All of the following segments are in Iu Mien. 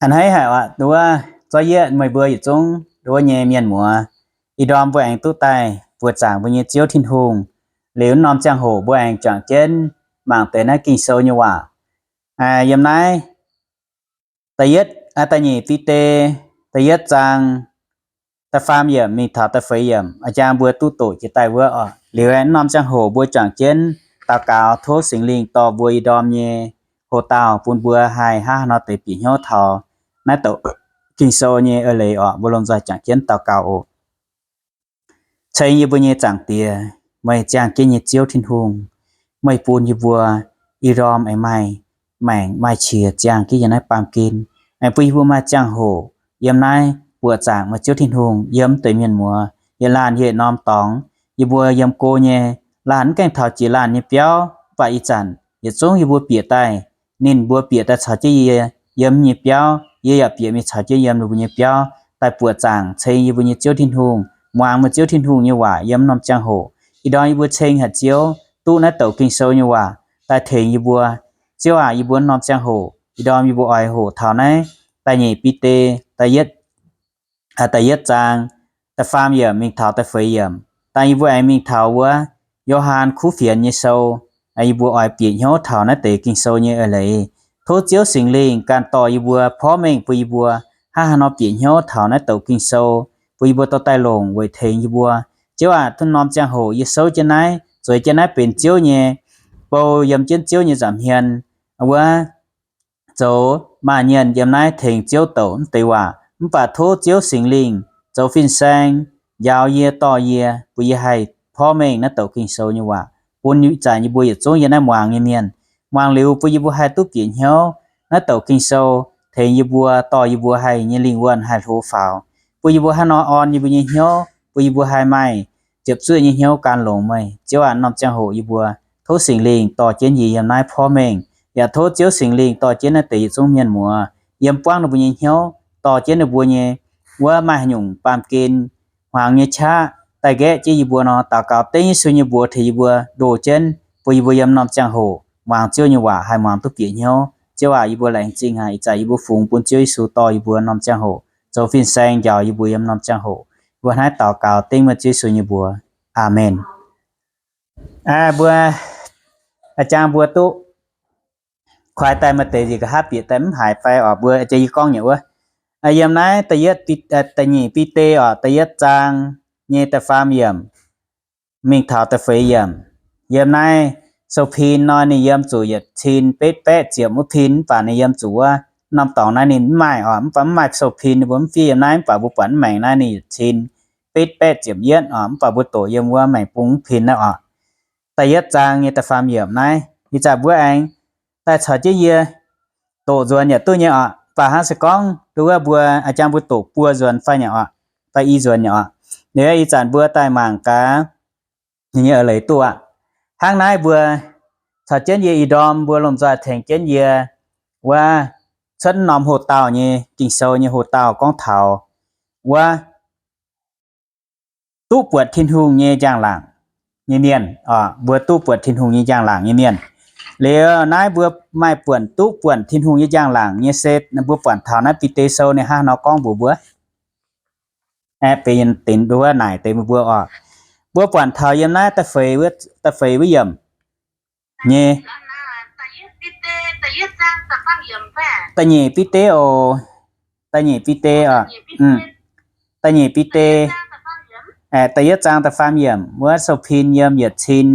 A'hneiv haic oc, nduov zorqv yietv meih mbuo yietc zungv nduov nyei mienh muoz, ih ndorm mbuo aengx duqv daaih buoqc zaangc mbuo nyei Ziouv Tin-Hungh. Liuz norm ziangh hoc mbuo aengx juangc jienv mangc deix naaiv Ging-Sou nyei waac. Yiem naaiv da'yietv, da'nyeic Bide, da'yietv zaang, da'faam yiemc mingh taux da'feix yiemc, a'jang mbuo duqv doqc jiex daaih wuov oc. Liuz norm ziangh hoc mbuo juangc jienv daux gaux tov Singx Lingh dorh mbuo ih ndorm nyei houx-daauh bun mbuo haih hnangv haaix nor deix bieqc hnyouv taux naaiv douc Ging-Sou nyei eix leiz oc. Mbuo lomh nzoih juangc jienv daux gaux oc. Ceng yie mbuo nyei Zaangc Diex, meih ziangh jienv nyei Ziouv Tin-Hungh, meih bun yie mbuo ih ndorm aengx maaih maengc maaih qiex ziangh jienv yiem naaiv baamh gen, aengx bun yie mbuo maaih ziangh hoc yiem naaiv buoqc zaangc meih Ziouv Tin-Hungh yiem deix mienh muoz yietc laanh yietc norm dorngx. Yie mbuo yiem go nyei laanh mv gaengh taux jiex laanh nyei biauv, mv baac ih zanc yietc zungv yie mbuo bieqc daaih, ninh mbuo bieqc daaih caux jienv yie yiem nyei biauv, yie yaac bieqc mingh caux jienv yiem ninh mbuo nyei biauv daaih buoqc zaangc ceng yie mbuo nyei Ziouv Tin-Hungh, muangx meih Ziouv Tin-Hungh nyei waac yiem norm ziangh hoc. Ih ndorm yie mbuo ceng haic Ziouv duqv naaiv douc Ging-Sou nyei waac daaih tengx yie mbuo. Ziouv aac, yie mbuo norm ziangh hoc ih ndorm yie mbuo oix hoqc taux naaiv da'nyeic Bide, da'yietv zaang, da'faam yiemc mingh taux da'feix yiemc. Daaih yie mbuo aengx mingh taux wuov Yo^han kuv fienx nyei sou. Yie mbuo oix bieqc hnyouv taux naaiv deix Ging-Sou nyei eix leiz. Tov Ziouv Singx Lingh ganh dorh yie mbuo porv mengh bun yie mbuo hnangv haaix nor bieqc hnyouv taux naaiv douc Ging-Sou, bun yie mbuo dorh daaih longc weic tengx yie mbuo. Ziouv aac, norm ziangh hoc yie souv jienv naaiv, zueiz jienv naaiv benx Ziouv nyei bou, yiem jienv Ziouv nyei nza'hmien wuov zoux maaih nyienh yiem naaiv tengx Ziouv douc mv deix waac. Mv baac tov Ziouv Singx Lingh zoux fin-saeng njaaux yie, dorh yie, bun yie haih porv mengh naaiv douc Ging-Sou nyei waac, bun ih zanc yie mbuo yietc zungv yiem naaiv muangx nyei mienh. Muangx liuz bun yie mbuo haih duqv bieqc hnyouv naaiv douc Ging-Sou, tengx yie mbuo, dorh yie mbuo haih nyei lingh wuonh haih hlo faaux, bun yie mbuo haaix nor orn yie mbuo nyei hnyouv, bun yie mbuo haih maaih ziepc zuoqv nyei hnyouv gan longx meih. Ziouv aac, norm ziangh hoc yie mbuo tov Singx Lingh dorh jienv yie yiem naaiv porv mengh, yaac tov Ziouv Singx Lingh dorh jienv naaiv deix yietc zungv mienh muoz yiem buangv ninh mbuo nyei hnyouv, dorh jienv ninh mbuo nyei wuov maaih haaix nyungc baamh gen hmuangx nyei qaqv daaih nqaeqv jienv yie mbuo nor, daux gaux dengv Yesu nyei mbuox tengx yie mbuo ndoh jienv, bun yie mbuo yiem norm ziangh hoc muangx Ziouv nyei waac haih muangx duqv bieqc hnyouv. Ziouv aac, yie mbuo laengz zingh haic ih zanc yie mbuo fungx bun Ziouv Yesu dorh yie mbuo norm ziangh hoc zoux fin-saeng njaaux yie mbuo yiem norm ziangh hoc. Mbuo hnangv naaiv daux gaux dengv meih Ziouv Yesu nyei mbuox. Aamen. Mbuo a'jang mbuo duqv kuaix daaih maaih deix nziex nqa'haav bieqc daaih mv haiz fai oc, mbuo a'jang yie gorngv nyei wuov. Yiem naaiv da'nyeic Bide oc, da'yietv zaang nyei da'faam yiemc mingh taux da'feix yiemc. Yiem naaiv sou pin nor ninh yiem zuqc yietc cin betv baeqv ziepc wuov pin, mv baac ninh yiem zuqc wuov norm dorngx naaiv ninh mv maaih oc, mv baac mv maaih sou pin, ninh mbuo mv fiev yiem naaiv, mv baac mbuo buatc mv maengc naaiv ninh yietc cin betv baeqv ziepc yietv oc, mv baac mbuo doqc yiem wuov maengc bung mv pin naaiv oc. Da'yietv zaang nyei da'faam yiemc naaiv, ih zanc mbuo aengx daaih caux jienv yie doqc nzuonx yaac duqv nyei oc. Mv baac hnangv se gorngv nduov wuov mbuo a'jang mbuo doqc buo nzuonx fai nyei oc, fai i nzuonx nyei oc. Liuz ih zanc mbuo daaih mangc gaax ninh nyei eix leiz duqv aqv. Hnangv naaiv mbuo caux jienv yie ih ndorm mbuo lomh nzoih tengx jienv yie wuov cuotv norm houx dauh nyei Ging-Sou nyei houx dauh gorngv taux wuov duqv buatc Tin-Hungh nyei njang-laangc nyei mienh oc, mbuo duqv buatc Tin-Hungh nyei njang-laangc nyei mienh. Liuz naaiv mbuo maaih buonc duqv buatc Tin-Hungh nyei njang-laangc nyei se mbuo buatc taux naaiv Bide Sou ninh hnangv haaix nor gorngv mbuox mbuo. Aeqv, benx deix nduov naaic deix mbuo oc. Mbuo buatc taux yiem naaiv da'feix wuov yiemc nyei, da'nyeic Bide oc, da'nyeic Bide oc, da'nyeic Bide, da'yietv zaang da'faam yiemc wuov sou pin yiem yietc cin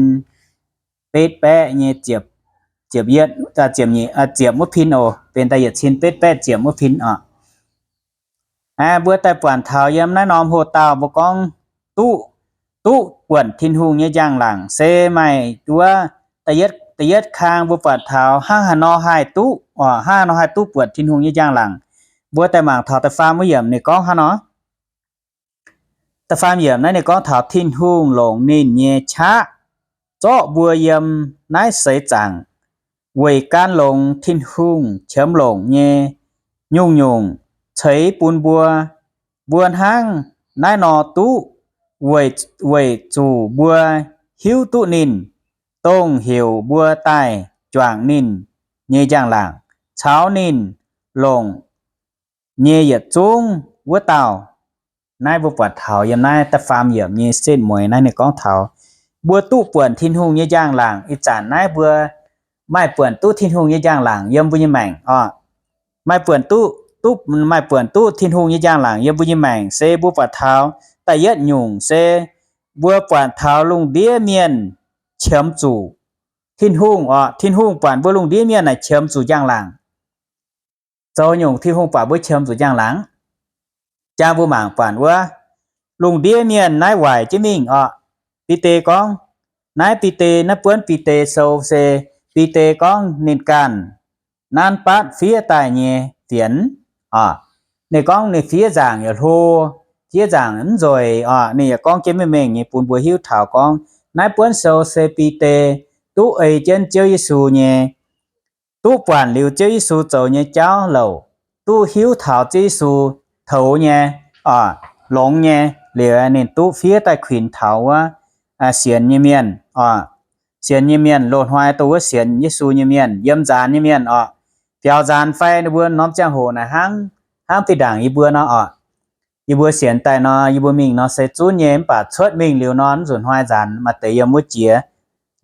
betv baeqv nyei ziepc, ziepc yietv, ziepc nyeic, ziepc wuov pin oc, benx daaih yietc cin betv baeqv ziepc wuov pin oc. Mbuo daaih buatc taux yiem naaiv norm houx dauh mbuo gorngv duqv, duqv buatc Tin-Hungh nyei njang-laangc se maaih wuov, da'yietv kang mbuo buatc taux hnangv haaix nor haih duqv oc, hnangv haaix nor haih duqv buatc Tin-Hungh nyei njang-laangc. Mbuo daaih mangc taux da'faam wuov yiemc ninh gorngv hnangv nor. Da'faam yiemc naaiv ninh gorngv taux Tin-Hungh longc ninh nyei qaqv zorqv mbuo yiem naaiv seix zaangc weic gan longx Tin-Hungh qiemx longc nyei nyungc-nyungc ceix bun mbuo. Mbuo hnangv naaiv nor duqv weic, weic zuqc mbuo hiuv duqv ninh, dongh heuc mbuo daaih juangc ninh nyei njang-laangc, caux ninh longc nyei yietc zungv wuov dauh. Naaiv mbuo buatc taux yiem naaiv da'faam yiemc nyei setv mueiz naaiv ninh gorngv taux mbuo duqv buonc Tin-Hungh nyei njang-laangc. Ih zanc naaiv mbuo maaih buonc duqv Tin-Hungh nyei njang-laangc yiem mbuo nyei maengc oc. Maaih buonc duqv, duqv, maaih buonc duqv Tin-Hungh nyei njang-laangc yiem mbuo nyei maengc se mbuo buatc taux da'yietv nyungc se mbuo buatc taux lungh ndiev mienh qiemx zuqc Tin-Hungh oc. Tin-Hungh buatc mbuo lungh ndiev mienh naaic qiemx zuqc njang-laangc. Zoux nyungc Tin-Hungh buatc mbuo qiemx zuqc njang-laangc? Jang mbuo mangc buatc wuov, lungh ndiev mienh naaiv waaic jienv mingh oc. Bide gorngv, naaiv Bide, naaiv buonv Bide sou se Bide gorngv ninh ganh nanv batv fiev daaih nyei fienx oc. Ninh gorngv ninh fiev nzaangc yaac hlo, fiev nzaangc mv nzueic oc. Ninh yaac gorngv jienv mengh mengh nyei bun mbuo hiuv taux gorngv naaiv buonv sou se Bide duqv ei jienv Ziouv Yesu nyei, duqv buatc liuz Ziouv Yesu zoux nyei jauv louc, duqv hiuv taux Ziouv Yesu toux nyei oc, longx nyei. Liuz ninh duqv fiev daaih kuinx taux wuov sienx nyei mienh oc. Sienx nyei mienh, loz-hnoi dongh wuov sienx Yesu nyei mienh, yiem nzaanx nyei mienh oc. Biaux nzaanx fai ninh mbuo norm ziangh hoc naaic hnangv, hnangv fih ndaangc yie mbuo nor oc. Yie mbuo sienx daaih nor, yie mbuo mingh nor se zunv nyei, mv baac cuotv mingh liuz nor, mv nzunc hnoi nzaanx maaih deix yiem wuov jiex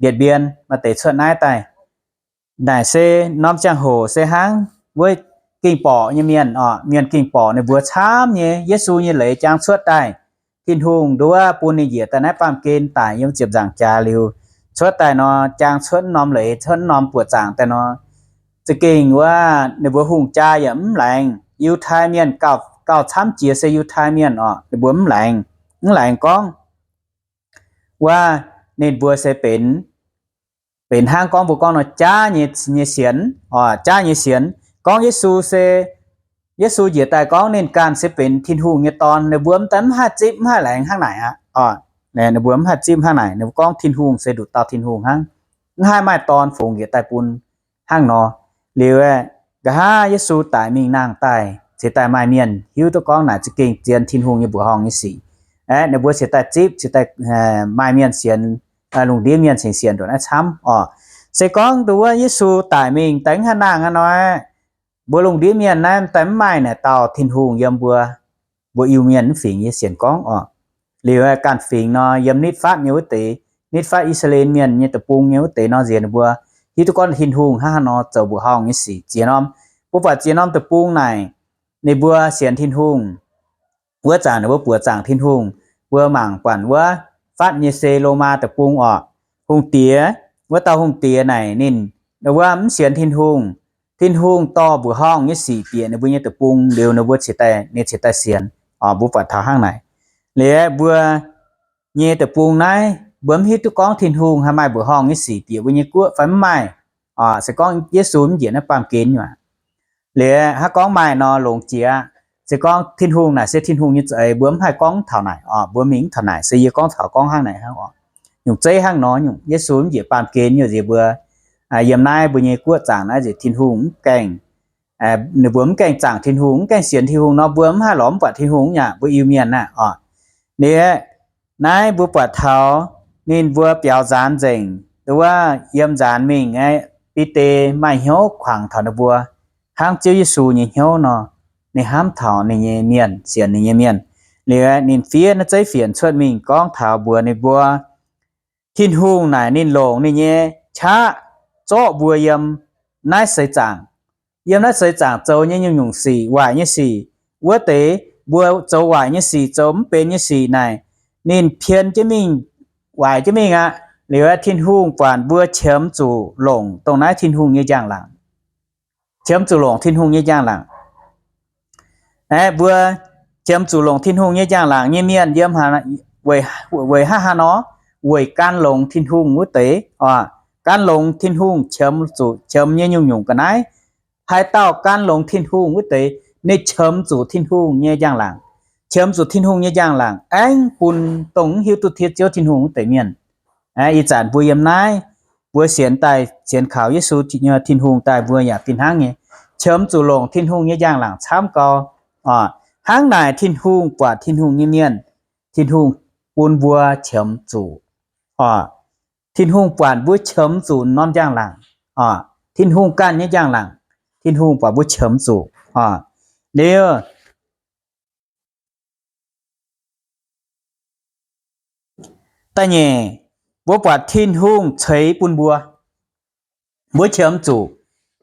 Điện Biên, maaih deix cuotv naaiv daaih. Naaic se norm ziangh hoc se hnangv wuov ging borqc nyei mienh oc, mienh ging borqc ninh mbuo camv nyei, Yesu nyei leiz jangx cuotv daaih. Tin-Hungh nduov bun ninh njiec daaih naaiv baamh gen daic yiem ziepc nzaangc jaax liuz, cuotv daaih nor jangx cuotv norm leiz, cuotv norm buoqc zaangc daaih nor, za'gengh wuov ninh mbuo hungh jaa yaac mv laengz. Yiutai mienh gauh, gauh camv jiex se Yiutai mienh oc, ninh mbuo mv laengz, mv laengz gorngv wuov ninh mbuo se benx, benx hnangv gorngv mbuo gorngv nor jaav nyei, nyei sienx oc, jaav nyei sienx. Gorngv Yesu se, Yesu njiec daaih gorngv ninh ganh se benx Tin-Hungh nyei Dorn, ninh mbuo mv daaih mv haih zipv mv haih laengz hnangv naaic aqv oc. Ninh mbuo mv haih zipv hnangv naaic, ninh mbuo gorngv Tin-Hungh se nduqc dauh Tin-Hungh hnangv, mv haih maaih dorn fungx njiec daaih bun hnangv nor. Liuz aeqv, nqa'haav Yesu daic mingh nangh daaih, cingx daaih maaih mienh hiuv duqv gorngv naaic za'gengh zien Tin-Hungh nyei mbuoqc horngh nyei sic. Aeqv, ninh mbuo cingx daaih zipv, cingx daaih maaih mienh sienx, lungh ndiev mienh cingx sienx ndongc naaiv camv oc. Se gorngv nduov Yesu daic mingh daaih mv haih nangh aqv nor, mbuo lungh ndiev mienh naaiv daaih mv maaih naaic dauh Tin-Hungh yiem mbuo, mbuo Iu-Mienh mv fingx nyei sienx gorngv oc. Liuz ganh fingx nor, yiem nitv fatv nyei wuov deix, nitv fatv I^saa^laa^en Mienh nyei deic-bung nyei wuov deix nor, nziex ninh mbuo hiuv duqv gorngv Tin-Hungh hnangv haaix nor zoux mbuoqc horngh nyei sic ziex norm. Mbuo buatc ziex norm deic-bung naaic, ninh mbuo sienx Tin-Hungh. Wuov zanc ninh mbuo buoqc zaangc Tin-Hungh, mbuo mangc buatc wuov fatv nyei se Lomaa deic-bung oc. Hungh diex, wuov dauh hungh diex naaic ninh, wuov mv sienx Tin-Hungh. Tin-Hungh dorh mbuoqc horngh nyei sic bieqc ninh mbuo nyei deic-bung liuz, ninh mbuo cingx daaih, ninh cingx daaih sienx oc. Mbuo buatc taux hnangv naaic. Liuz mbuo nyei deic-bung naaiv, mbuo mv hiuv duqv gorngv Tin-Hungh haih maaih mbuoqc horngh nyei sic bieqc mbuo nyei guoqv fai mv maaih oc. Se gorngv Yesu mv njiec naaiv baamh gen nyei aqv. Liuz hnangv gorngv maaih nor longx jiex aqv. Se gorngv Tin-Hungh naaic se Tin-Hungh nyei za'eix, mbuo mv haih gorngv taux naaic oc. Mbuo mingh mv taux naaic, se yie gorngv taux gorngv hnangv naaic hnangv oc. Nyungc zeiv hnangv nor nyungc, Yesu mv njiec baamh gen nyei nziex mbuo yiem naaiv mbuo nyei guoqv zaangc naaiv nziex Tin-Hungh mv gaengh, ninh mbuo mv gaengh zaangc Tin-Hungh, mv gaengh sienx Tin-Hungh nor, mbuo mv haih lorz mv buatc Tin-Hungh nyei aqv, mbuo Iu-Mienh aqv oc. Liuz naaiv mbuo buatc taux ninh mbuo biaux nzaanx nzengc, nduov yiem nzaanx mingh aeqv, Bide maaih hnyouv kuangx taux ninh mbuo hnangv Ziouv Yesu nyei hnyouv nor, ninh hnamv taux ninh nyei mienh, sienx ninh nyei mienh. Liuz ninh fiev naaiv zeiv fienx cuotv mingh gorngv taux mbuox ninh mbuo, Tin-Hungh naaic ninh longc ninh nyei qaqv zorqv mbuo yiem naaiv seix zaangc, yiem naaiv seix zaangc zoux nyei nyungc-nyungc sic, waaic nyei sic, wuov deix mbuo zoux waaic nyei sic, zoux mv benx nyei sic naaic, ninh pien jienv mingh, waaic jienv mingh aqv. Liuz Tin-Hungh buatc mbuo qiemx zuqc longc dongh naaiv Tin-Hungh nyei njang-laangc, qiemx zuqc longc Tin-Hungh nyei njang-laangc. Aeqv, mbuo qiemx zuqc longc Tin-Hungh nyei njang-laangc nyei mienh yiem, weic hnangv haaix nor? Weic gan longx Tin-Hungh wuov deix oc. Gan longx Tin-Hungh qiemx zuqc, qiemx nyei nyungc-nyungc ga'naaiv. Haaix dauh gan longx Tin-Hungh wuov deix, ninh qiemx zuqc Tin-Hungh nyei njang-laangc. Qiemx zuqc Tin-Hungh nyei njang-laangc aengx bun dongh mv hiuv duqv Ziouv Tin-Hungh wuov deix mienh. Ih zanc mbuo yiem naaiv, mbuo sienx daaih, sienx kaux Yesu Tin-Hungh daaih, mbuo yaac fih hnangv nyei qiemx zuqc longc Tin-Hungh nyei njang-laangc camv gau oc. Hnangv naaic Tin-Hungh buatc Tin-Hungh nyei mienh, Tin-Hungh bun mbuo qiemx zuqc oc. Tin-Hungh buatc mbuo qiemx zuqc norm njang-laangc oc. Tin-Hungh ganh nyei njang-laangc, Tin-Hungh buatc mbuo qiemx zuqc oc. Liuz, da'nyeic, mbuo buatc Tin-Hungh ceix bun mbuo. Mbuo qiemx zuqc,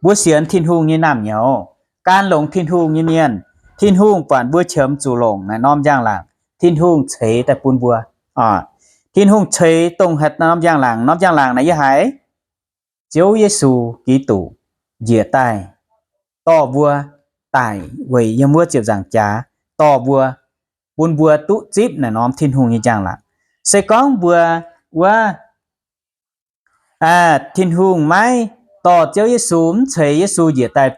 mbuo sienx Tin-Hungh nyei naamh nyouz, gan longx Tin-Hungh nyei mienh, Tin-Hungh buatc mbuo qiemx zuqc longc naaiv norm njang-laangc, Tin-Hungh ceix daaih bun mbuo. Tin-Hungh ceix dongh haaix norm njang-laangc? Norm njang-laangc naaic yie haiz Ziouv Yesu Giduc njiec daaih dorh mbuo daic weic yiem wuov ziepc nzaangc jaax, dorh mbuo, bun mbuo duqv zipv naaiv norm Tin-Hungh nyei njang-laangc. Se gorngv mbuo wuov Tin-Hungh maiv dorh Ziouv Yesu, mv ceix Yesu njiec daaih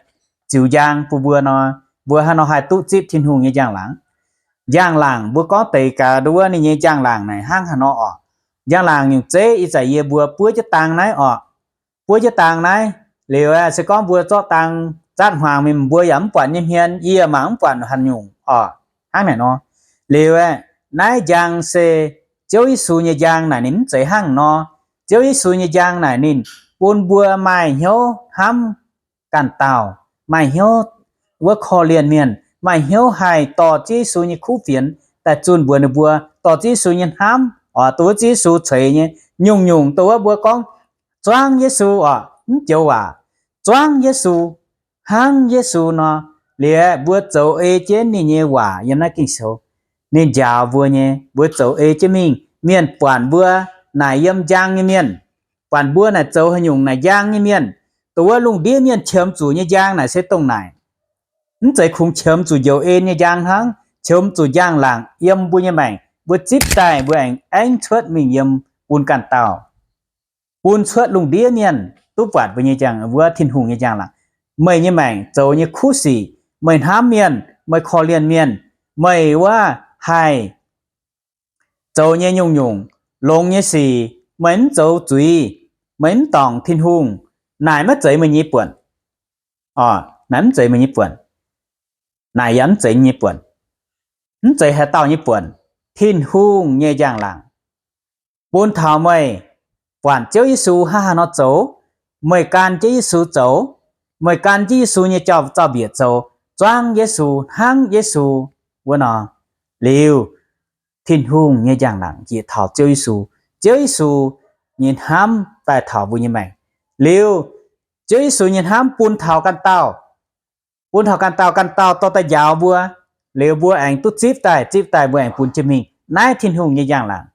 ziux njang bun mbuo nor, mbuo haaix nor haih duqv zipv Tin-Hungh nyei njang-laangc? Njang-laangc mbuo gorngv deix gaax nduov wuov ninh nyei njang-laangc naaic hnangv haaix nor orqc? Njang-laangc nyungc zeiv ih zanc yie mbuo buov jienv dang naaiv orqc. Buov jienv dang naaiv, liuz aeqv, se gorngv mbuo zorqv dang zatv hmuangx mingh, mbuo yaac mv buatc nyei hmien, yie mangc mv buatc haaix nyungc orqc. Hnangv naaic nor, liuz aeqv, naaiv njang se Ziouv Yesu nyei njang naaic ninh mv zeiz hnangv nor. Ziouv Yesu nyei njang naaic ninh bun mbuo maaih hnyouv hnamv ganh dauh, maaih hnyouv wuov korv-lienh mienh, maaih hnyouv haih dorh Ziouv Yesu nyei kuv fienx daaih zunh mbuox ninh mbuo, dorh Ziouv Yesu nyei hnamv oc, dongh wuov Ziouv Yesu ceix nyei nyungc-nyungc, dongh wuov mbuo gorngv zuangv Yesu oc, mv joux waac, zuangv Yesu, hnangv Yesu nor, liuz mbuo zoux ei jienv ninh nyei waac yiem naaiv Ging-Sou. Ninh njaaux mbuo nyei, mbuo zoux ei jienv mingh, mienh buatc mbuo naaic yiem njang nyei mienh, buatc mbuo naaic zoux haaix nyungc naaic njang nyei mienh. Dongh wuov lungh ndiev mienh qiemx zuqc nyei njang naaic se dongh naaic. Mv zeiz kungx qiemx zuqc njoux en nyei njang hnangv, qiemx zuqc njang-laangc yiem mbuo nyei maengc, mbuo zipv daaih mbuo aengx aengv cuotv mingh yiem bun ganh dauh, bun cuotv lungh ndiev mienh duqv buatc mbuo nyei njang, wuov Tin-Hungh nyei njang-laangc. Meih nyei maengc zoux nyei kuv sic, meih hnamv mienh, meih korv-lienh mienh, meih wuov haih zoux nyei nyungc-nyungc longx nyei sic, meih mv zoux zuiz, meih mv dorngc Tin-Hungh, naaic maiv zeiz meih nyei buonc. Oc, naaic mv zeiz meih nyei buonc. Naaic yaac mv zeiz nyei buonc. Mv zeiz haaix dauh nyei buonc. Tin-Hungh nyei njang-laangc bun taux meih buatc Ziouv Yesu hnangv haaix nor zoux, meih gan jienv Yesu zoux, meih gan jienv Yesu nyei jauv, zaux-mbiec zoux, zuangv Yesu hnangv Yesu wuov nor, liuz Tin-Hungh nyei njang-laangc njiec taux Ziouv Yesu, Ziouv Yesu nyei hnamv daaih taux mbuo nyei maengc, liuz Ziouv Yesu nyei hnamv bun taux ganh dauh, bun taux ganh dauh, ganh dauh dorh daaih njaaux mbuo, liuz mbuo aengx duqv zipv daaih, zipv daaih mbuo aengx bun jienv mingh. Naaiv Tin-Hungh nyei njang-laangc.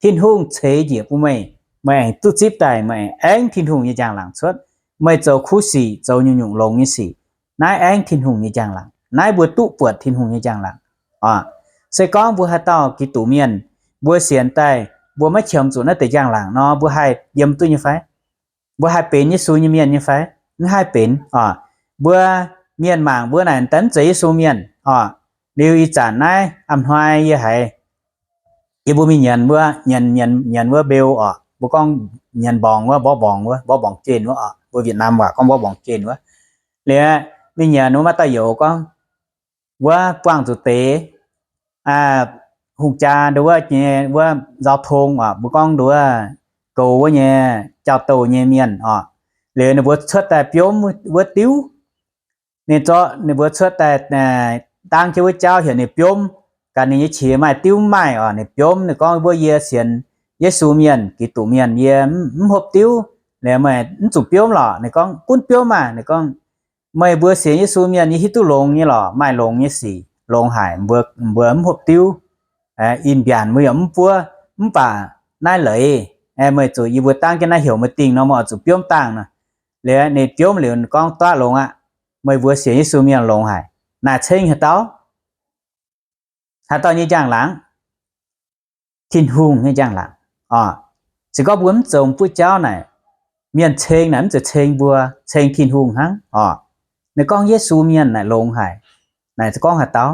Tin-Hungh ceix njiec bun meih, meih aengx duqv zipv daaih, meih aengx aengv Tin-Hungh nyei njang-laangc cuotv. Meih zoux kuv sic, zoux nyungc-nyungc longx nyei sic, naaiv aengv Tin-Hungh nyei njang-laangc. Naaiv mbuo duqv buatc Tin-Hungh nyei njang-laangc. Oc, se gorngv mbuo haaix dauh Giduc mienh, mbuo sienx daaih, mbuo maiv qiemx zuqc naaiv deix njang-laangc nor, mbuo haih yiem duqv nyei fai? Mbuo haih benx Yesu nyei mienh nyei fai? Mv haih benx oc. Mbuo mienh mangc mbuo naaic daaih mv zeiz Yesu mienh oc. Liuz ih zanc naaiv a'hnoi yie haiz, yie mbuo mingh nyanc wuov, nyanc, nyanc, nyanc wuov mbeu oc, mbuo gorngv nyanc mborngx wuov, mborqv mborngx wuov, mborqv mborngx jienh wuov oc, mbuo Việt Nam waac gorngv mborqv mborngx jienh wuov. Liuz mingh nyanc wuov, maaih dauh youz gorngv, wuov buangh zuqc deix hungh jaa nduov wuov nyei wuov nzauh tong oc, mbuo gorngv nduov goux wuov nyei jauv-douh nyei mienh oc. Liuz ninh mbuo cuotv daaih biomv wuov diuv. Ninh zorqv ninh mbuo cuotv daaih dangv jienv wuov jauv heuc ninh biomv, gaax ninh nyei qiex maaih diuv mv maaih oc, ninh biomv, ninh gorngv, wuov yie sienx Yesu mienh, Giduc mienh, yie mv hopv diuv. Liuz meih mv zuqc biomv lorqc? Ninh gorngv, gunv biomv maah. Ninh gorngv, meih mbuo sienx Yesu mienh yie hiuv duqv longx nyei lorqc, maaih longx nyei sic, longx haic, mbuo mv hopv diuv. Ih mbiaanc mbuo yaac mv buov, mv baac naaiv leiz, meih zuqc yie mbuo dangv jienv naaiv heuc meih dingh nor, meih oix zuqc biomv dangh nor. Liuz ninh biomv liuz gorngv, duqv longx aqv. Meih mbuo sienx Yesu mienh longx haic. Naaic ceng haaix dauh? Haaix dauh nyei njang-laangc? Tin-Hungh nyei njang-laangc oc. Se gorngv mbuo mv zoux buov jauv naaic, mienh ceng naaic mv zeiz ceng mbuo, ceng Tin-Hungh hnangv oc. Ninh gorngv Yesu mienh naaic longx haic. Naaic se gorngv haaix dauh?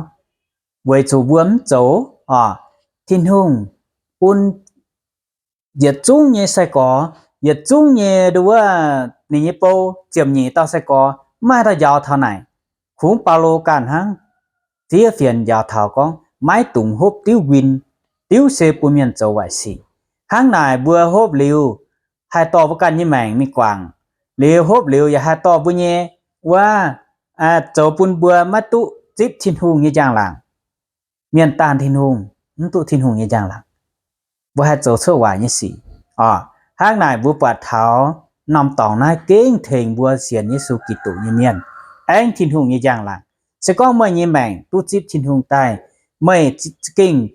Weic zuqc mbuo mv zoux oc. Tin-Hungh bun yietc zungv nyei sai-gorx, yietc zungv nyei nduov wuov ninh nyei bou, ziepc nyeic dauh sai-gorx, mv maaih dauh njaaux taux naaic. Kungx Baulo ganh hnangv, fiev fienx njaaux taux gorngv maiv dungx hopv diuv nquin. Diuv se bun mienh zoux waaic sic. Hnangv naaic mbuo hopv liuz haih dorh mbuo ganh nyei maengc mingh guangc. Liuz hopv liuz yaac haih dorh mbuo nyei wuov, zoux bun mbuo maiv duqv zipv Tin-Hungh nyei njang-laangc. Mienh daanh Tin-Hungh, mv duqv Tin-Hungh nyei njang-laangc. Mbuo haih zoux cuotv waaic nyei sic. Oc, hnangv naaic mbuo buatc taux norm dorngx naaiv gengh tengx mbuo sienx Yesu Giduc nyei mienh aengv Tin-Hungh nyei njang-laangc. Se gorngv meih nyei maengc duqv zipv Tin-Hungh daaih, meih gengh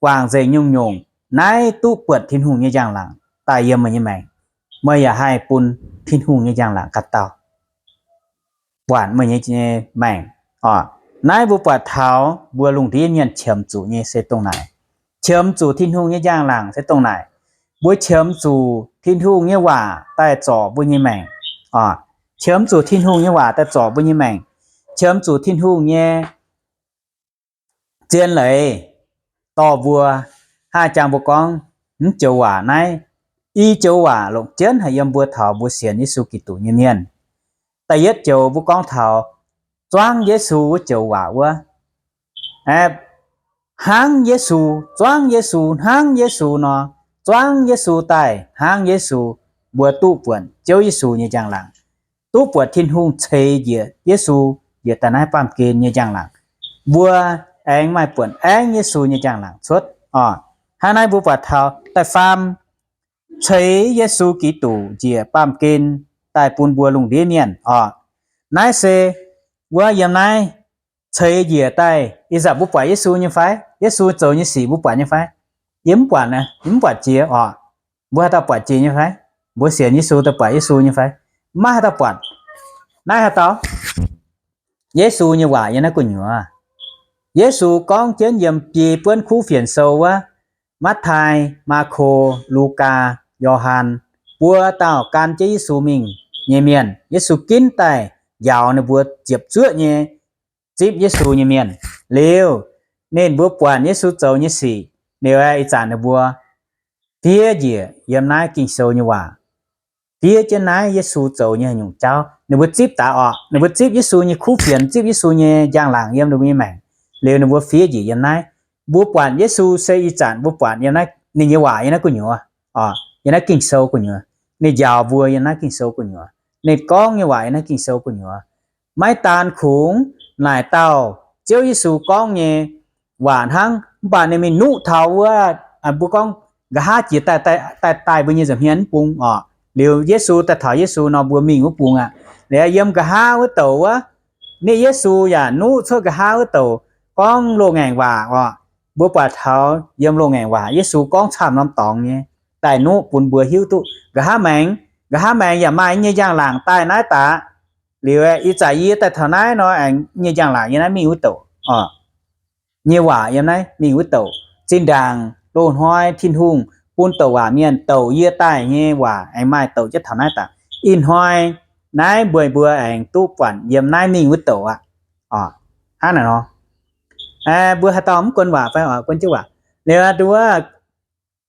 guangc nzengc nyungc-nyungc naaiv duqv buonc Tin-Hungh nyei njang-laangc daaih yiem meih nyei maengc. Meih yaac haih bun Tin-Hungh nyei njang-laangc ganh dauh buatc meih nyei maengc. Oc, naaiv mbuo buatc taux mbuo lungh ndiev mienh qiemx zuqc nyei se dongh naaic. Qiemx zuqc Tin-Hungh nyei njang-laangc se dongh naaic. Mbuo qiemx zuqc Tin-Hungh nyei waac daaih zorc mbuo nyei maengc. Oc, qiemx zuqc Tin-Hungh nyei waac daaih zorc mbuo nyei maengc. Qiemx zuqc Tin-Hungh nyei zien leiz dorh mbuo, hnangv jangx mbuo gorngv, mv joux waac naaiv, i joux waac longc jienv haic yiem mbuo taux mbuo sienx Yesu Giduc nyei mienh. Da'yietv joux mbuo gorngv taux zuangv Yesu wuov joux waac wuov. Hnangv Yesu, zuangv Yesu, hnangv Yesu nor, zuangv Yesu daaih hnangv Yesu, mbuo duqv buonc Ziouv Yesu nyei njang-laangc, duqv buatc Tin-Hungh ceix njiec Yesu njiec daaih naaiv baamh gen nyei njang-laangc. Mbuo aengx maaih buonc aengv Yesu nyei njang-laangc cuotv. Oc, hnangv naaiv mbuo buatc taux da'faam ceix Yesu Giduc njiec baamh gen daaih bun mbuo lungh ndiev mienh. Oc, naaiv se wuov yiem naaiv ceix njiec daaih ih zanc mbuo buatc Yesu nyei fai? Yesu zoux nyei sic mbuo buatc nyei fai? Yie mv buatc, yie mv buatc jiex oc. Mbuo haaix dauh buatc jiex nyei fai? Mbuo sienx Yesu daaih buatc Yesu nyei fai? Maiv haaix dauh buatc. Naaiv haaix dauh? Yesu nyei waac yiem naaiv gu'nyuoz. Yesu gorngv jienv yiem biei buonv kuv fienx sou wuov, Matv^tai, Maako, Lugaa, Yo^han, buo dauh gan jienv Yesu mingh nyei mienh. Yesu ginv daaih njaaux ninh mbuo ziepc zuoqv nyei zipv Yesu nyei mienh. Liuz, ninh mbuo buatc Yesu zoux nyei sic, liuz ih zanc ninh mbuo fiev njiec yiem naaiv Ging-Sou nyei waac, fiev jienv naaiv Yesu zoux nyei haaix nyungc jauv. Ninh mbuo zipv daaih oc, ninh mbuo zipv Yesu nyei kuv fienx, zipv Yesu nyei njang-laangc yiem ninh mbuo nyei maengc. Liuz ninh mbuo fiev njiec yiem naaiv. Mbuo buatc Yesu se ih zanc mbuo buatc yiem naaiv, ninh nyei waac yiem naaiv gu'nyuoz, yiem naaiv Ging-Sou gu'nyuoz. Ninh njaaux mbuo yiem naaiv Ging-Sou gu'nyuoz. Ninh gorngv nyei waac yiem naaiv Ging-Sou gu'nyuoz. Maiv daan kungx naaic dauh Ziouv Yesu gorngv nyei waac hnangv, mv baac ninh mingh nuqv taux wuov, mbuo gorngv nqa'haav jiex daaih, daaih, daaih mbuo nyei nza'hmien mv bung oc. Liuz Yesu daaih taux Yesu nor mbuo mingh wuov bung aqv. Liuz yiem nqa'haav wuov douc wuov, ninh Yesu yaac nuqv cuotv nqa'haav wuov douc gorngv loz-ngaengc waac oc. Mbuo buatc taux yiem loz-ngaengc waac Yesu gorngv camv norm dorngx nyei daaih nuqv bun mbuo hiuv duqv nqa'haav maengx, nqa'haav maengx yaac maaih nyei njang-laangc daaih naaiv daaih. Liuz ih zanc yie daaih taux naaiv nor aengx nyei njang-laangc yiem naaiv mingh wuov douc oc. Nyei waac yiem naaiv mingh wuov douc. Zinh ndaangc loz-hnoi Tin-Hungh bun douc waac mienh douc yie daaih nyei waac aengx maaih douc jienv taux naaiv daaih. Ih hnoi naaiv mbuo, mbuo aengx duqv buatc yiem naaiv mingh wuov douc aqv. Hnangv naaic nor, mbuo haaix dauh mv guon waac fai oix guon jienv waac? Liuz duqv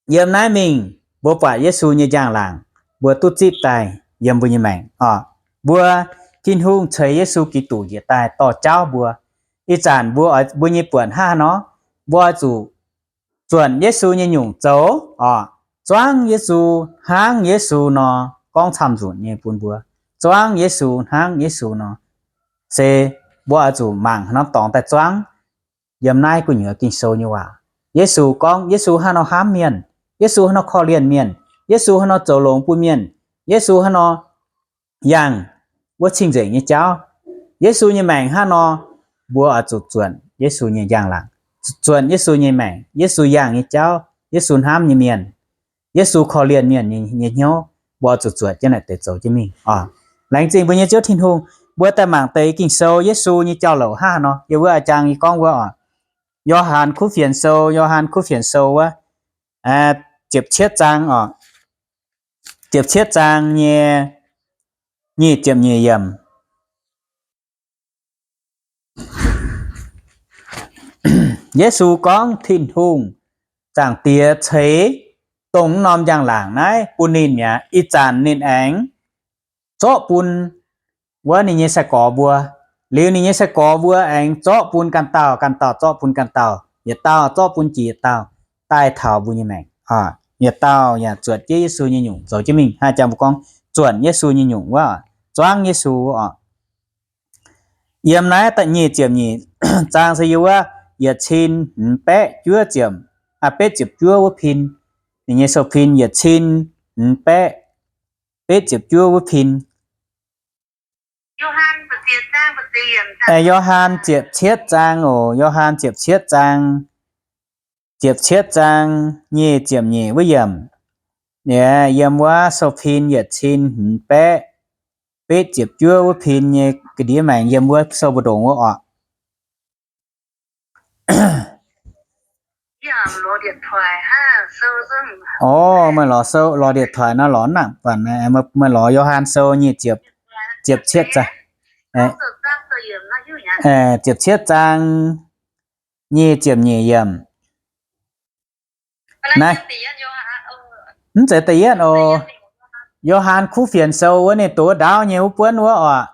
yiem naaiv mingh mbuo buatc Yesu nyei njang-laangc, mbuo duqv zipv daaih yiem mbuo nyei maengc oc. Mbuo, Tin-Hungh ceix Yesu Giduc njiec daaih dorh jauv mbuo. Ih zanc mbuo, mbuo nyei buonc hnangv haaix nor, mbuo oix zuqc zuonc Yesu nyei nyungc zoux oc. Zuangv Yesu, hnangv Yesu nor gorngv camv nzunc nyei bun mbuo. Zuangv Yesu, hnangv Yesu nor. Se mbuo oix zuqc mangc haaix norm dorngx daaih zuangv yiem naaiv gu'nyuoz Ging-Sou nyei waac. Yesu gorngv Yesu haaix nor hnamv mienh, Yesu haaix nor korv-lienh mienh, Yesu haaix nor zoux longx bun mienh, Yesu haaix nor yangh wuov cing-nzengc nyei jauv, Yesu nyei maengc hnangv nor, mbuo oix zuqc zuonc Yesu nyei njang-laangc, zuonc Yesu nyei maengc, Yesu yangh nyei jauv, Yesu hnamv nyei mienh, Yesu korv-lienh mienh nyei hnyouv, mbuo oix zuqc zuonc jienv naaic deix zoux jienv mingh oc. Laengz zingh mbuo nyei Ziouv Tin-Hungh. Mbuo daaih mangc deix Ging-Sou Yesu nyei jauv-louc hnangv haaix nor. Yie wuov a'jang yie gorngv wuov oc, Yo^han Kuv Fienx Sou, Yo^han Kuv Fienx Sou wuov, ziepc cietv zaang oc, ziepc cietv zaang nyei nyic ziepc nyeic yiemc. Yesu gorngv Tin-Hungh Zaangc Diex ceix dongh wuov norm njang-laangc naaiv bun ninh mi'aqv. Ih zanc ninh aengx zorqv bun wuov ninh nyei sai-gorx mbuo. Liuz ninh nyei sai-gorx mbuo aengx zorqv bun ganh dauh, ganh dauh zorqv bun ganh dauh, yietc dauh zorqv bun jiex yietc dauh, daaih taux mbuo nyei maengc. Yietc dauh yaac zuotc jienv Yesu nyei nyungc zoux jienv mingh. Hnangv jangx mbuo gorngv zuonc Yesu nyei nyungc wuov, zuangv Yesu oc. Yiem naaiv da'nyeic ziepc nyeic zaang se yiem wuov yietc cin hmz baeqv juov ziepc, aa, betv ziepc juov wuov pin. Ninh nyei sou-pin yietc cin hmz baeqv betv ziepc juov wuov pin. Yo^han ziepc cietv zaang oc, Yo^han ziepc cietv zaang, ziepc cietv zaang nyic ziepc nyeic wuov yiemc. Yiem wuov sou-pin yietc cin hmz baeqv betv ziepc juov wuov pin nyei ga'ndiev maengx yiem wuov sou mbu'ndongx wuov oc. Orv, meih lorz sou, lorz điện thoại nor lorz nangc buatc, meih lorz Yo^han sou nyic ziepc, ziepc cietv zaang, ziepc cietv zaang nyic ziepc nyeic yiemc. Naaiv, mv zeiz da'yietv oc. Yo^han kuv fienx sou wuov ninh doqc wuov ndaauv nyei wuov buonv wuov oc.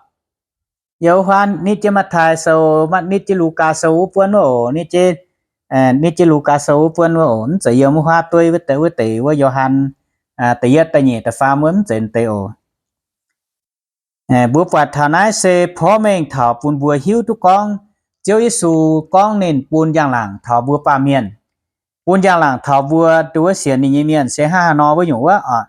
Yiem wuov huaav nitv jienv Matv^tai sou, nitv jienv Lugaa sou wuov buonv wuov oc. Nitv jienv Lugaa sou wuov buonv wuov oc. Mv zeiz yiem wuov huaav dueiv wuov deix, wuov deix wuov Yo^han da'yietv, da'nyeic, da'faam wuov, mv zeiz deix oc. Mbuo buatc taux naaiv se porv mengh taux bun mbuo hiuv duqv gorngv Ziouv Yesu gorngv ninh bun njang-laangc taux mbuo baamh mienh, bun njang-laangc taux mbuo nduov sienx ninh nyei mienh se hnangv haaix nor wuov nyungc wuov oc.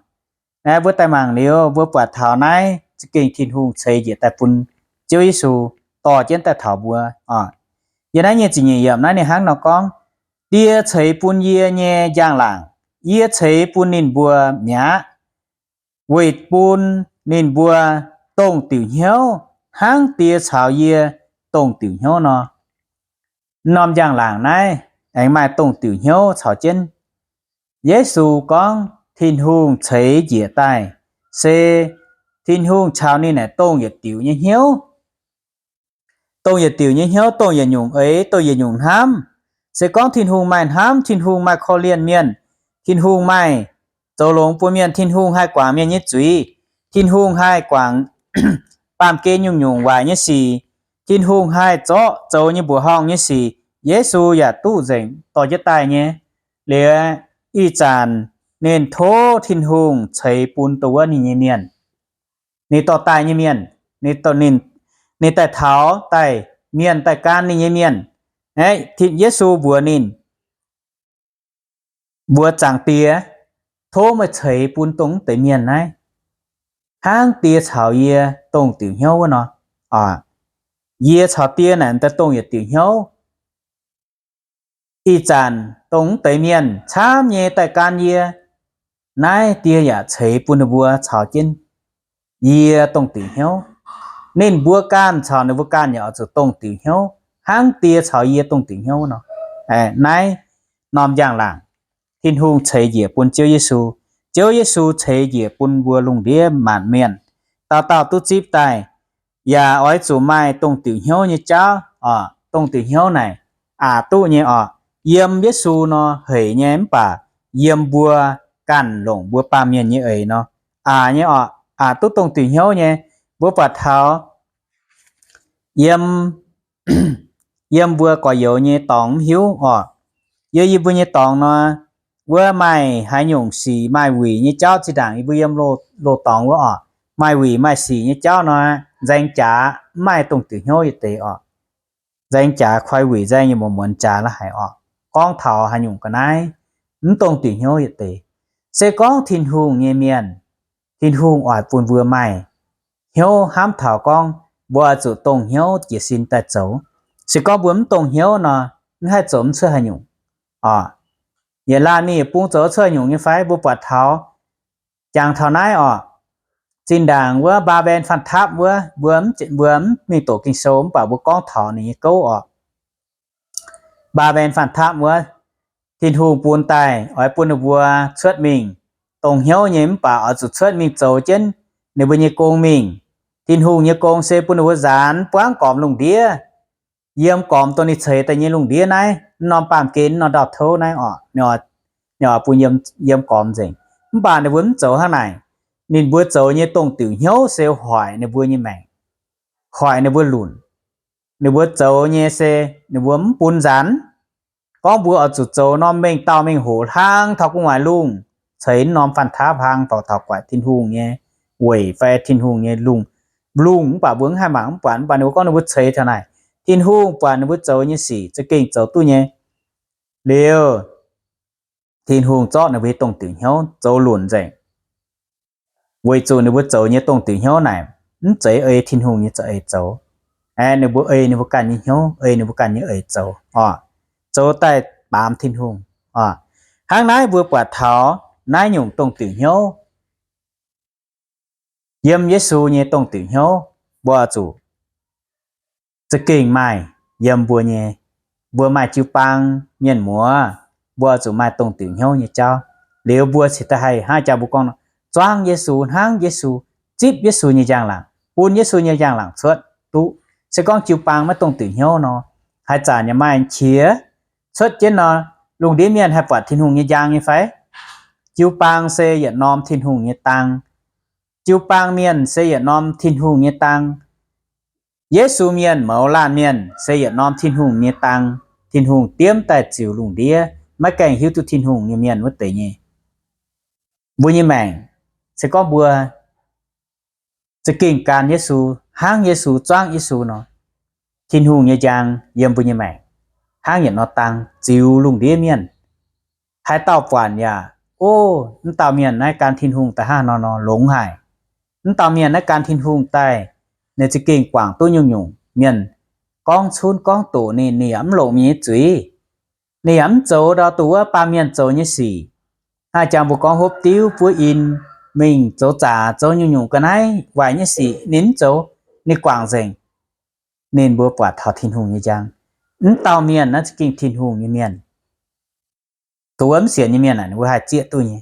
Naaiv mbuo daaih mangc liuz, mbuo buatc taux naaiv za'gengh Tin-Hungh ceix njiec daaih bun Ziouv Yesu dorh jienv daaih taux mbuo oc. Yiem naaiv nyic ziepc nyeic yiemc naaiv ninh hnangv nor gorngv, Die ceix bun yie nyei njang-laangc, yie ceix bun ninh mbuo mi'aqv, weic bun ninh mbuo dongh diuc hnyouv hnangv Die caux yie dongh diuc hnyouv nor. Norm njang-laangc naaiv aengx maaih dongh diuc hnyouv caux jienv. Yesu gorngv Tin-Hungh ceix njiec daaih se Tin-Hungh caux ninh naaic dongh yietc diuc nyei hnyouv. Dongh yietc diuc nyei hnyouv, dongh yietc nyungc eix, dongh yietc nyungc hnamv. Se gorngv Tin-Hungh maaih hnamv, Tin-Hungh maaih korv-lienh mienh, Tin-Hungh maaih zoux longx bun mienh, Tin-Hungh haih guangc mienh nyei zuiz, Tin-Hungh haih guangc baamh gen nyungc-nyungc waaic nyei sic, Tin-Hungh haih zorqv zoux nyei mbuoqc horngh nyei sic, Yesu yaac duqv nzengc dorh jienv daaih nyei. Liuz ih zanc ninh tov Tin-Hungh ceix bun dongh wuov ninh nyei mienh, ninh dorh daaih nyei mienh, ninh daaih taux daaih mienh, daaih gan ninh nyei mienh. Aeqv, Yesu mbuox ninh, mbuox Zaangc Diex, tov meih ceix bun dongh mv deix mienh naaiv hnangv Die caux yie dongh diuc hnyouv wuov nor. Yie caux Die naaic daaih dongh yietc diuc hnyouv. Ih zanc dongh mv deix mienh camv nyei daaih gan yie, naaiv Die yaac ceix bun ninh mbuo caux jienv yie dongh diuc hnyouv. Ninh mbuo ganh caux ninh mbuo ganh yaac oix zuqc dongh diuc hnyouv hnangv Die caux yie dongh diuc hnyouv nor. Naaiv norm njang-laangc Tin-Hungh ceix njiec bun Ziouv Yesu. Ziouv Yesu ceix njiec bun mbuo lungh ndiev maanc mienh dauh dauh duqv zipv daaih. Yaac oix zuqc maaih dongh diuc hnyouv nyei jauv oc. Dongh diuc hnyouv naaic aqc duqv nyei oc. Yiem Yesu nor hec nyei mv baac yiem mbuo ganh longc mbuo baamh mienh nyei eix nor aqc nyei oc. Aqc duqv dongh diuc hnyouv nyei. Mbuo buatc taux yiem, yiem mbuo gorx-youz nyei dorngx mv hiuv oc. Yiem yie mbuo nyei dorngx nor, wuov maaih haaix nyungc sic maaih wuic nyei jauv zinh ndaangc yie mbuo yiem loz-dorngx wuov oc, maaih wuic maaih sic nyei jauv nor, nzaeng jaax mv maaih dongh diuc hnyouv yietc deix oc. Nzaeng jaax koi wuic nzaeng nyei muonz-muonz jaax la'haic oc. Gorngv taux haaix nyungc ga'naaiv mv dongh diuc hnyouv yietc deix. Se gorngv Tin-Hungh nyei mienh, Tin-Hungh oix bun mbuo maaih hnyouv hnamv taux gorngv mbuo oix zuqc dongh hnyouv jiez sin daaih zoux. Se gorngv mbuo mv dongh hnyouv nor, mv haih zoux mv cuotv haaix nyungc oc. Yietc laanh mingh yietc bung zoux cuotv haaix nyungc nyei fai? Mbuo buatc taux, jangx taux naaiv oc, zinh ndaangc wuov Mbaa^mben Faan Tapv wuov, mbuo, mbuo mv mingh doqc Ging-Sou mv baac mbuo gorngv taux ninh nyei gouv oc. Mbaa^mben Faan Tapv wuov, Tin-Hungh bun daaih oix bun ninh mbuo cuotv mingh dongh hnyouv nyei mv baac oix zuqc cuotv mingh zoux jienv ninh mbuo nyei gong mingh. Tin-Hungh nyei gong se bun ninh mbuo nzaanx buangv gormx lungh ndiev, yiem gormx dongh ninh ceix daaih nyei lungh ndiev naaiv, mv norm baamh gen, mv norm ndau-touv naaiv oc. Ninh oix bun yiem gormx nzengc. Mv baac ninh mbuo mv zoux hnangv naaic. Ninh mbuo zoux nyei dongh diuc hnyouv se hoic ninh mbuo nyei maengc, hoic ninh mbuo lunc. Ninh mbuo zoux nyei se ninh mbuo mv bun nzaanx. Gorngv mbuo oix zuqc zoux norm mengh dauh mengh hoc hlang taux gu'nguaaic lungh, ceix mv norm Faan Tapv hlang taux taux guaaic Tin-Hungh nyei weic fai Tin-Hungh nyei lungh, lungh mv baac mbuo mv haih mangc mv buatc, mv baac ninh mbuo gorngv ninh mbuo ceix taux naaic, Tin-Hungh buatc ninh mbuo zoux nyei sic za'gengh zoux duqv nyei. Liuz, Tin-Hungh zorqv ninh mbuo nyei dongh diuc hnyouv zoux lunc nzengc, weic zuqc ninh mbuo zoux nyei dongh diuc hnyouv naaic mv zeiz ei Tin-Hungh nyei za'eix zoux. Aeqv, ninh mbuo ei ninh mbuo ganh nyei hnyouv, ei ninh mbuo ganh nyei eix zoux oc, zoux daaih baamz Tin-Hungh oc. Hnangv naaiv mbuo buatc taux naaiv nyungc dongh diuc hnyouv, yiem Yesu nyei dongh diuc hnyouv, mbuo oix zuqc za'gengh maaih yiem mbuo nyei, mbuo maaih jiu-baang mienh muoz, mbuo oix zuqc maaih dongh diuc hnyouv nyei jauv. Liuz mbuo cingx daaih haih hnangv jang mbuo gorngv nor, zuangv Yesu, hnangv Yesu, zipv Yesu nyei njang-laangc, bun Yesu nyei njang-laangc cuotv duqv. Se gorngv jiu-baang maiv dongh diuc hnyouv nor, haaix zanc yaac maaih qiex cuotv jienv nor, lungh ndiev mienh haih buatc Tin-Hungh nyei njang nyei fai? Jiu-baang se yietc norm Tin-Hungh nyei dang. Jiu-baang mienh se yietc norm Tin-Hungh nyei dang. Yesu mienh mouz laanh mienh se yietc norm Tin-Hungh nyei dang. Tin-Hungh diemv daaih ziux lungh ndiev, maiv gaengh hiuv duqv Tin-Hungh nyei mienh wuov deix nyei. Mbuo nyei maengc, se gorngv mbuo za'gengh gan Yesu, hnangv Yesu, zuangv Yesu nor, Tin-Hungh nyei njang yiem mbuo nyei maengc hnangv yietc norm dang ziux lungh ndiev mienh. Haaix dauh buatc yaac, o, mv dauh mienh naaiv gan Tin-Hungh daaih hnangv nor nor longx haic. Mv dauh mienh naaiv gan Tin-Hungh daaih, ninh za'gengh guangc duqv nyungc-nyungc mienh gorngv cunv gorngv doqc ninh, ninh yaac mv longc ninh nyei zuiz. Ninh yaac mv zoux ndau duqv wuov baamh mienh zoux nyei sic. Hnangv jangx mbuo gorngv hopv diuv buov in, mingh zoux zaqc, zoux nyungc-nyungc ga'naaiv waaic nyei sic ninh mv zoux, ninh guangc nzengc. Ninh mbuo buatc taux Tin-Hungh nyei njang. Mv dauh mienh naaiv za'gengh Tin-Hungh nyei mienh. Dongh wuov mv sienx nyei mienh aah, ninh mbuo haih zieqv duqv nyei.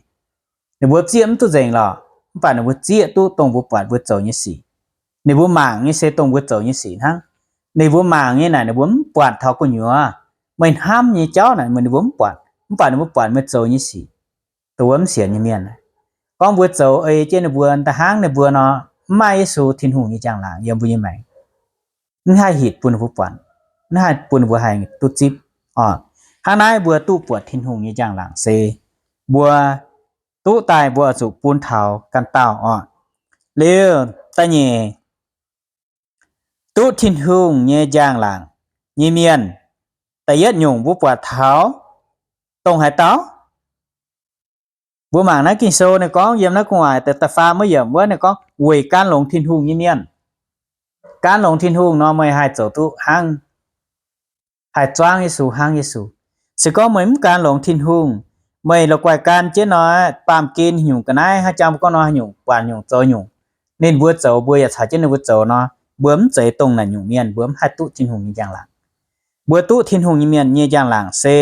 Ninh mbuo zieqv mv duqv nzengc lorqc, mv baac ninh mbuo zieqv duqv dongh mbuo buatc mbuo zoux nyei sic. Ninh mbuo mangc nyei se dongh mbuo zoux nyei sic hnangv. Ninh mbuo mangc nyei naaic ninh mbuo mv buatc taux gu'nyuoz. Meih hnamv nyei jauv naaic ninh mbuo mv buatc, mv baac ninh mbuo buatc meih zoux nyei sic. Dongh wuov mv sienx nyei mienh, gorngv mbuo zoux ei jienv ninh mbuo da'hnangv ninh mbuo nor, mv maaih Yesu Tin-Hungh nyei njang-laangc yiem mbuo nyei maengc. Mv haih hitc bun ninh mbuo buatc, mv haih bun ninh mbuo haih duqv zipv oc. Hnangv naaiv mbuo duqv buatc Tin-Hungh nyei njang-laangc se mbuo duqv daaih mbuo oix zuqc bun taux ganh dauh oc. Liuz da'nyeic, duqv Tin-Hungh nyei njang-laangc nyei mienh, da'yietv nyungc mbuo buatc taux dongh haaix dauh? Mbuo mangc naaiv Ging-Sou ninh gorngv yiem naaiv gu'nguaaic da'faam wuov yiemc wuov ninh gorngv weic gan longx Tin-Hungh nyei mienh. Gan longx Tin-Hungh nor meih haih zoux duqv hnangv, haih zuangv Yesu hnangv Yesu. Se gorngv meih mv gan longx Tin-Hungh, meih la'guaih gan jienv nor, baamh gen nyungc ga'naaiv hnangv jang mbuo gorngv nor haaix nyungc buatc nyungc zoux nyungc, ninh mbuo zoux mbuo yaac caux jienv ninh mbuo zoux nor, mbuo mv zeiz dongh naaic nyungc mienh, mbuo mv haih duqv Tin-Hungh nyei njang-laangc. Mbuo duqv Tin-Hungh nyei mienh nyei njang-laangc se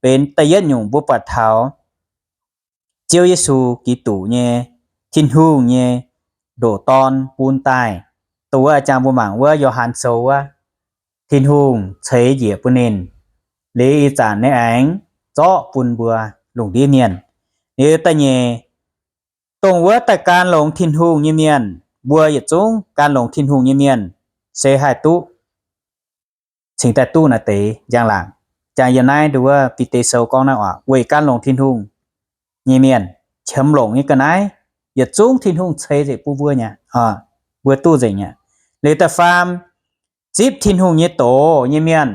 benx da'yietv nyungc mbuo buatc taux Ziouv Yesu Giduc nyei, Tin-Hungh nyei ndoqc Dorn bun daaih. Dongh wuov jang mbuo mangc wuov Yo^han Sou wuov, Tin-Hungh ceix njiec bun ninh, liuz ih zanc ninh aengx zorqv bun mbuo lungh ndiev mienh. Liuz da'nyeic, dongh wuov daaih gan longx Tin-Hungh nyei mienh, mbuo yietc zungv gan longx Tin-Hungh nyei mienh se haih duqv, cingx daaih duqv naaiv deix njang-laangc. Jang yiem naaiv nduov Bide Sou gorngv naaiv oc, weic gan longx Tin-Hungh nyei mienh, qiemx longc nyei ga'naaiv, yietc zungv Tin-Hungh ceix nzengc bun mbuo nyei, mbuo duqv nzengc nyei. Liuz da'faam, zipv Tin-Hungh nyei doz nyei mienh,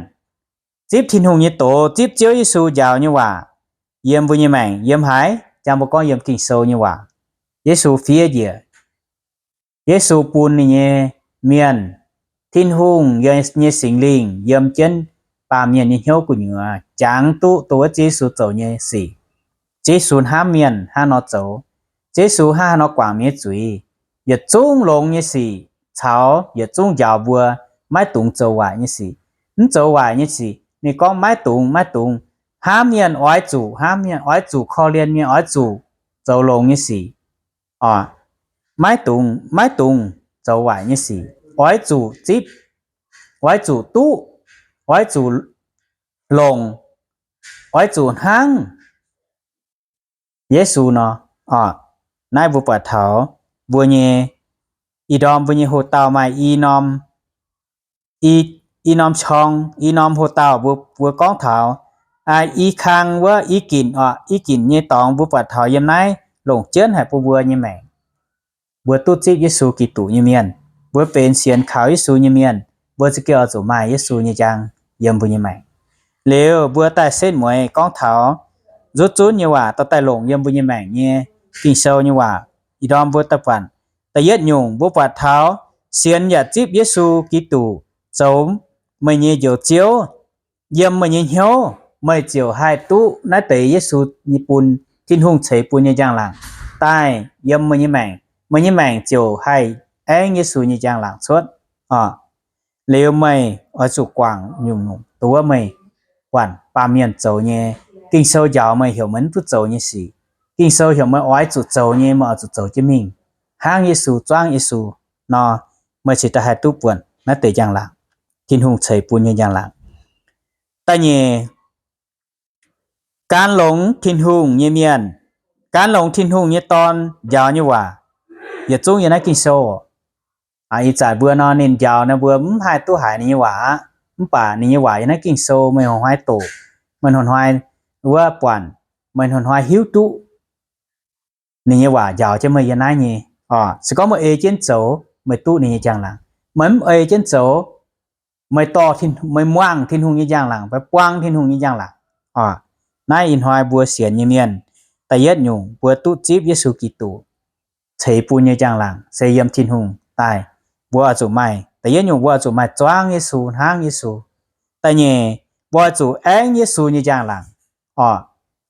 zipv Tin-Hungh nyei doz, zipv Ziouv Yesu njaaux nyei waac yiem mbuo nyei maengc, yiem haaix? Jang mbuo gorngv yiem Ging-Sou nyei waac. Yesu fiev njiec, Yesu bun ninh nyei mienh, Tin-Hungh nyei Singx Lingh yiem jienv baamh mienh nyei hnyouv gu'nyuoz, jangx duqv dongh wuov Ziouv Yesu zoux nyei sic. Ziouv Yesu hnamv mienh hnangv nor zoux, Ziouv Yesu hnangv haaix nor guangc mienh nyei zuiz, yietc zungv longx nyei sic caux yietc zungv njaaux mbuo maiv dungx zoux waaic nyei sic. Mv zoux waaic nyei sic, ninh gorngv maiv dungx, maiv dungx. Hnamv mienh oix zuqc, hnamv mienh oix zuqc korv-lienh mienh, oix zuqc zoux longx nyei sic. Maiv dungx, maiv dungx zoux waaic nyei sic. Oix zuqc zipv, oix zuqc duqv, oix zuqc longc, oix zuqc hnangv Yesu nor. Naaiv mbuo buatc taux mbuo nyei, ih ndorm mbuo nyei hoc-dauh maaih i norm, i norm qorng, i norm hoc-dauh mbuo, mbuo gorngv taux i kang wuov i ginc oc, i ginc nyei dorngx mbuo buatc taux yiem naaiv longc jienv haic bun mbuo nyei maengc. Mbuo duqv zipv Yesu Giduc nyei mienh, mbuo benx sienx kaux Yesu nyei mienh, mbuo za'gengh oix zuqc maaih Yesu nyei njang yiem mbuo nyei maengc. Liuz mbuo daaih setv mueiz gorngv taux nzutv zunv nyei waac dorh daaih longc yiem mbuo nyei maengc nyei Ging-Sou nyei waac. Ih ndorm mbuo daaih buatc da'yietv nyungc, mbuo buatc taux sienx yaac zipv Yesu Giduc zoux meih nyei Njoux Ziouv yiem meih nyei hnyouv, meih ziouc haih duqv naaiv deix Yesu nyei bun, Tin-Hungh ceix bun nyei njang-laangc daaih yiem meih nyei maengc. Meih nyei maengc ziouc haih aengv Yesu nyei njang-laangc cuotv. Liuz meih oix zuqc guangc nyungc-nyungc dongh wuov meih buatc baamh mienh zoux nyei, Ging-Sou njaaux meih heuc meih mv duqv zoux nyei sic. Ging-Sou heuc meih oix zuqc zoux nyei, meih oix zuqc zoux jienv mingh, hnangv Yesu, zuangv Yesu nor, meih cingx daaih haih duqv buonc naaiv deix njang-laangc, Tin-Hungh ceix bun nyei njang-laangc. Da'nyeic, gan longx Tin-Hungh nyei mienh, gan longx Tin-Hungh nyei Dorn njaaux nyei waac yietc zungv yiem naaiv Ging-Sou. Ih zanc mbuo nor, ninh njaaux nor mbuo mv haih duqv haiz ninh nyei waac aqv. Mv baac ninh nyei waac yiem naaiv Ging-Sou meih hnoi-hnoi doqc, meih hnoi-hnoi wuov buatc, meih hnoi-hnoi hiuv duqv ninh nyei waac njaaux jienv meih yiem naaiv nyei. Se gorngv meih ei jienv zoux, meih duqv ninh nyei njang-laangc. Meih mv ei jienv zoux, meih dorh, meih muangh Tin-Hungh nyei njang-laangc fai buang Tin-Hungh nyei njang-laangc. Naaiv ih hnoi mbuo sienx nyei mienh, da'yietv nyungc mbuo duqv zipv Yesu Giduc ceix bun nyei njang-laangc se yiem Tin-Hungh daaih. Mbuo oix zuqc maaih, da'yietv nyungc mbuo oix zuqc maaih zuangv Yesu, hnangv Yesu. Da'nyeic, mbuo oix zuqc aengv Yesu nyei njang-laangc.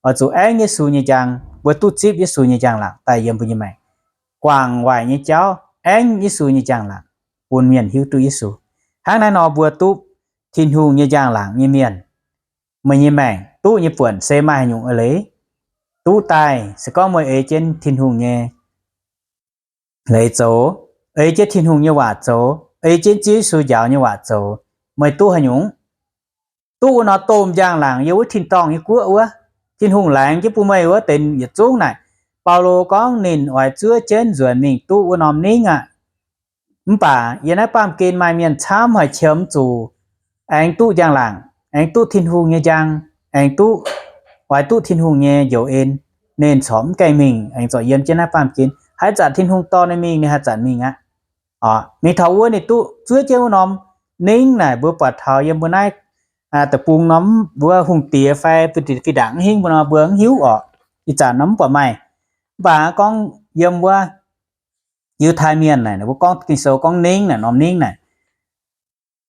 Oix zuqc aengv Yesu nyei njang, mbuo duqv zipv Yesu nyei njang-laangc daaih yiem mbuo nyei maengc, guangc waaic nyei jauv, aengv Yesu nyei njang-laangc bun mienh hiuv duqv Yesu. Hnangv naaiv nor mbuo duqv Tin-Hungh nyei njang-laangc nyei mienh, meih nyei maengc duqv nyei buonc se maaih haaix nyungc eix leiz? Duqv daaih se gorngv meih ei jienv Tin-Hungh nyei leiz zoux, ei jienv Tin-Hungh nyei waac zoux, ei jienv Ziouv Yesu njaaux nyei waac zoux, meih duqv haaix nyungc? Duqv wuov nor domh njang-laangc yiem wuov tin-dorngh nyei guoqv wuov, Tin-Hungh laengz jienv bun meih wuov deix yietc zungv naaic. Baulo gorngv ninh oix zuov jienv nzuonx mingh duqv wuov norm ningv aqv. Mv baac yiem naaiv baamh gen maaih mienh camv haic qiemx zuqc aengx duqv njang-laangc, aengx duqv Tin-Hungh nyei njang, aengx duqv, oix duqv Tin-Hungh nyei njoux en, ninh corc mv gaengh mingh, aengx zorc yiem jienv naaiv baamh gen. Haaix zanc Tin-Hungh dorh ninh mingh, ninh haaix zanc mingh aqv. Mingh taux wuov ninh duqv zuov jienv wuov norm ningv naaic, mbuo buatc taux yiem mbuo naaiv deic-bung norm mbuo hungh diex fai fih ndaangc mv hingv mbuo nor mbuo mv hiuv orqc. Ih zanc nor mv buatc maaih. Mv baac gorngv yiem wuov Yiutai Mienh naaic, ninh mbuo gorngv Ging-Sou gorngv ningv naaic, norm ningv naaic,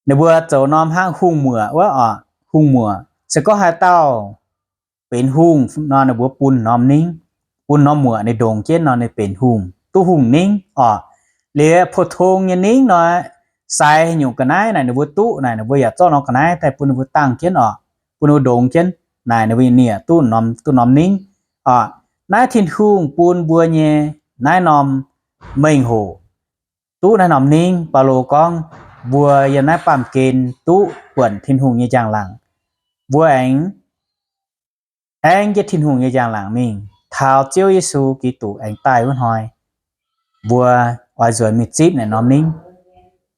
ninh mbuo zoux norm hnangv hungh muoc wuov orqc, hungh muoc. Se gorngv haaix dauh benx hungh nor, ninh mbuo bun norm ningv, bun norm muoc ninh ndongx jienv nor, ninh benx hungh, duqv hungh ningv orqc. Liuz pou-tong nyei ningv nor, sai haaix nyungc ga'naaiv naaic ninh mbuo duqv naaic, ninh mbuo yaac zorqv norm ga'naaiv daaih bun ninh mbuo dangh jienv orqc, bun ninh mbuo ndongx jienv naaic, ninh mbuo nyei mienh duqv norm, duqv norm ningv orqc. Naaiv Tin-Hungh bun mbuo nyei naaiv norm mengh hoc duqv naaiv norm ningv. Baulo gorngv mbuo yiem naaiv baamh gen duqv buonc Tin-Hungh nyei njang-laangc, mbuo aengx aengv jienv Tin-Hungh nyei njang-laangc mingh taux Ziouv Yesu Giduc aengx daaih wuov hnoi, mbuo oix nzuonx mingh zipv naaic norm ningv,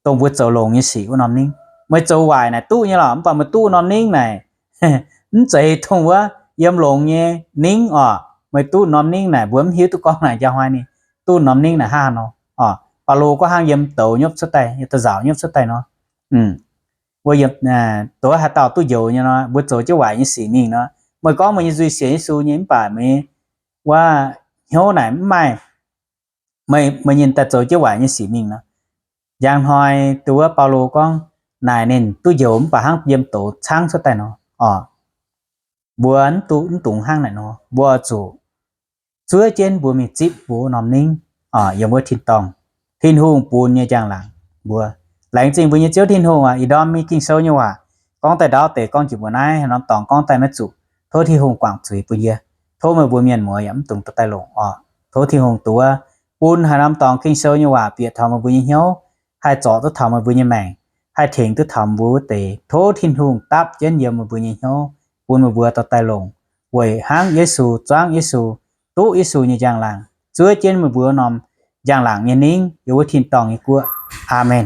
dongh mbuo zoux longx nyei sic wuov norm ningv. Meih zoux waaic naaic duqv nyei lorqc, mv baac meih duqv norm ningv naaic, mv zeiz dongh wuov yiem longx nyei ningv orqc. Meih duqv norm ningv naaic, mbuo mv hiuv duqv gorngv naaic njang hnoi ninh duqv norm ningv naaic hnangv haaix nor orqc. Baulo gorngv hnangv yiem douz nyopv cuotv daaih, yiem douz nzaaux nyopv cuotv daaih nor, doz haaix dauh duqv njoux nyei nor, mbuo zoux jienv waaic nyei sic mingh nor, meih gorngv meih nyei nzuih sienx Yesu nyei mv baac meih wuov hnyouv naaic mv maaih, meih nyei daaih zoux jienv waaic nyei sic mingh nor, njang hnoi dongh wuov Baulo gorngv naaic ninh duqv njoux mv baac hnangv yiem douz caangv cuotv daaih nor orqc. Mbuo mv duqv, mv dungx hnangv naaic nor, mbuo zuqc zuov jienv mbuo mingh zipv mbuo wuov norm ningv, yiem wuov tin-dorngh, Tin-Hungh bun nyei njang-laangc mbuo. Laengz zingh mbuo nyei Ziouv Tin-Hungh aac, ih ndorm mingh Ging-Sou nyei waac gorngv daaih ndaauv deix gorngv jiex mbuo naaiv, haaix norm dorngx gorngv daaih maiv zuqc, tov Tin-Hungh guangc zuiz bun yie. Tov meih mbuo mienh muoz yaac mv dungx dorh daaih longc orqc. Tov Tin-Hungh dongh wuov bun haaix norm dorngx Ging-Sou nyei waac bieqc taux meih mbuo nyei hnyouv, haih zorc duqv taux meih mbuo nyei maengc, haih tengx duqv taux mbuo wuov deix. Tov Tin-Hungh dapv jienv yiem meih mbuo nyei hnyouv, bun meih mbuo dorh daaih longc weic hnangv Yesu, zuangv Yesu, duqv Yesu nyei njang-laangc, zuov jienv meih mbuo norm njang-laangc nyei ningv yiem wuov tin-dorngh nyei guoqv. Aamen.